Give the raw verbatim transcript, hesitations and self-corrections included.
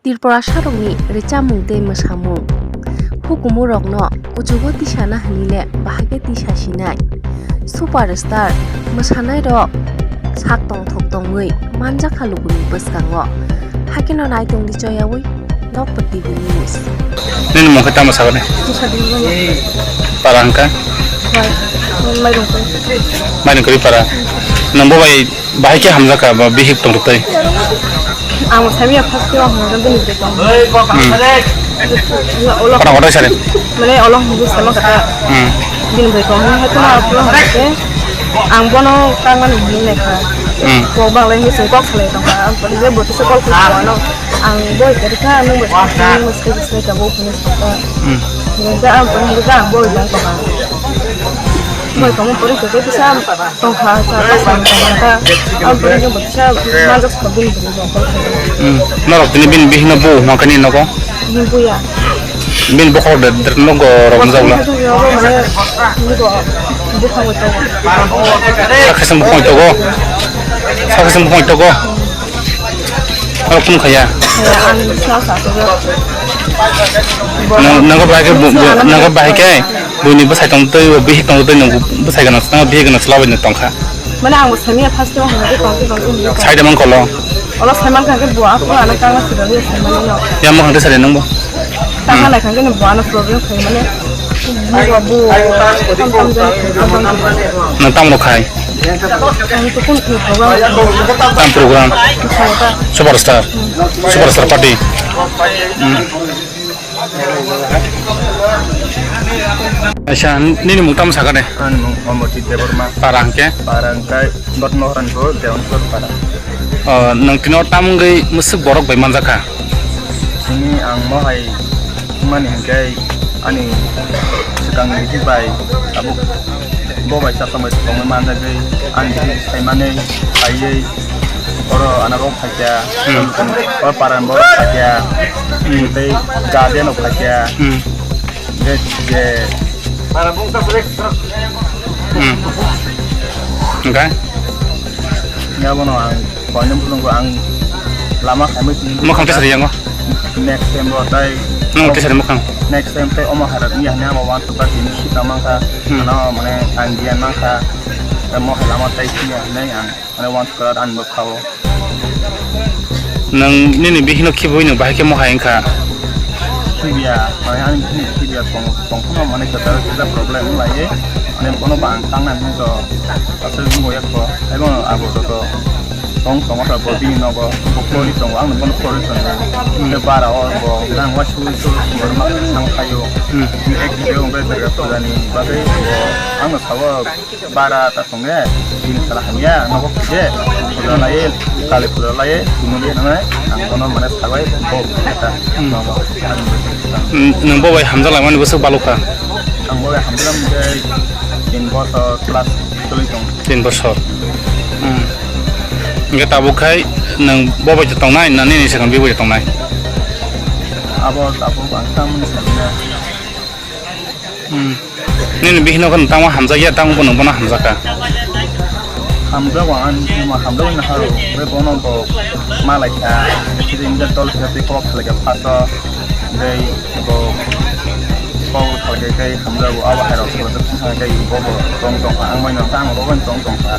Tripurasarokni rwchapmung tei mwsamung. Hukumu rokno kuchugo tisana hwnwi le bahai khe tisa sinai. Superstar mwsanairok sak tongthok tongwi manjakha lukuni bwskango. Hakhe no nai tongdi choyaui Nokbar T V News. Nini mung khe tamo sakani? Para hwnkha? Mairung kuri. Mairung kuri para. Nang bo bai Bahai khe hamjakha ba bihik tongthok tei? Ang bo saimanya first khe o hamjakha bini bwrwi tong. Hmm. Olo. Khorang kotor sari. Mane olo hwnwi saima kha ta. Hmm. Bini bwrwi tong hwnwi hai kheno abo hwnwi khe ang bono tangmani hwnwi naikha. Hmm. Kok banglai hwnwi chwng kok salai tongkha. Ang bo tisa call khlai tongmano. Ang bo khe kha nang bo swngwi swngwi ka bo hwnwi sakha. Hmm. Hwnwi khe ang bo hwnwi khe ang bo tong tongkha. Bo tongma pore khe kisa Tongkha, sa, sa, tongkha. Ang bwrwi no bo kisa manjak sa bini bwrwi no kol kha. Hmm. Norok tini bini bihikno bo hwnka ni nogo? Bini buya. Bini bokhorok de, de nogo rok jawla. Bini bo bukhang bo tongo. Sakhe seng bukhang togo. Sakhe seng bukhang togo. Norok tong khaya. Ang sa sa togo. Nang, nang bahai khe, nang bahai khe. Buini bwsai tong twi, bihik tong twi, nung bwsai gana, nung bihik gana chwla bai tong kha. Mane ang bo saimanya first time hwnwi tong twi, tong twi, tong twi. Sai da man kolo. Olo saiman kha khe bo, ako ano kangma sida ni saimanya no. Ya mo khang twi sai nung bo. Tangma lai kha khe bo ano problem khai mane. Bo bo tam tam jani, tam tam jani. Nung tam rok khai. Ang to kun program. Tam program. Superstar. Superstar party. Hmm. Acha, nini mung tamo sakha de? Ani mung Omoti Debbarma. Para hwnkhe? Para hwnkhe Dotnohoranpur, Dewanpur para. O, nwng tino tam wngwi mwswk borok bai manjakha? Chini ang mohai wngmani hwnkhe ani swkangni bihik bai tabuk bo bai chapsa bai tongwi manjagwi ani bihik saimani phaiwi oro anarok phaikha, hmm, oro paran borok phaikha, hmm, tei guardian rok phaikha. Hmm. Je, je. Hmm. Hwnkhe? Ya, bono ang koinwi bwrwngbo ang lama khaimwi tini. Mwkhang tesa riyango? Next time bo tai. Nwng tesa ri mwkhang? Next time tai omo hairok wngya hwnwi abo uansukha tini sita mankha. Hmm. Ano mane ang giyan mankha. Tei mohai lama tai siniya hwnwi ang. Mane uansukha ani bwkhao. Nwng nini bihikno khibiui nwng bahai khe mohai wngkha? Khibiya, mane ani bihikno khibiya tong, tongphano mane kwtal kwtal problem wng laiwi. Mane bono ba ang tangnani hwnkhe aswk wngwi yakho. Taibo abo joto tong tongma kha bo bini nogo, bo phone tongo, ang bono phone tongo. Hmm. Tei bara o bo nang waisugwi sugwi sugwi ma thang phaio. Hmm. Ek video wngkhe Durga Puja ni bagwi bo ano sao. Bara ta songya, bini sala hamya, nogo kuje, puja lai, kali puja lai, tini dia nang, ang bono mane sabai, bo, ta, hmm, nogo, ang, hmm, nwng bo bai hamjak langmani bwswk balukha? Ang bo bai hamjak langmani tin bosor plus tuli tong. Tin bosor. Hmm. Hingke tabuk khai nwng bo bai tongnai, na nini swkang bini bai tongnai? Abo tabuk ang tangmani sakya. Hmm. Nini bihikno khe tangma hamjakya, tamo bo nwng bono hamjakha? Hamjak ang, hamjak wngna haro, bai bono bo malaikha, sida injak tol khe tei kok khlaikha phato, bai bo kok khlaikha tei hamjak bo abo hairok khlaijak thangkha tei bo bo tong tongkha, ang bai no tamo bo bai tong tongkha.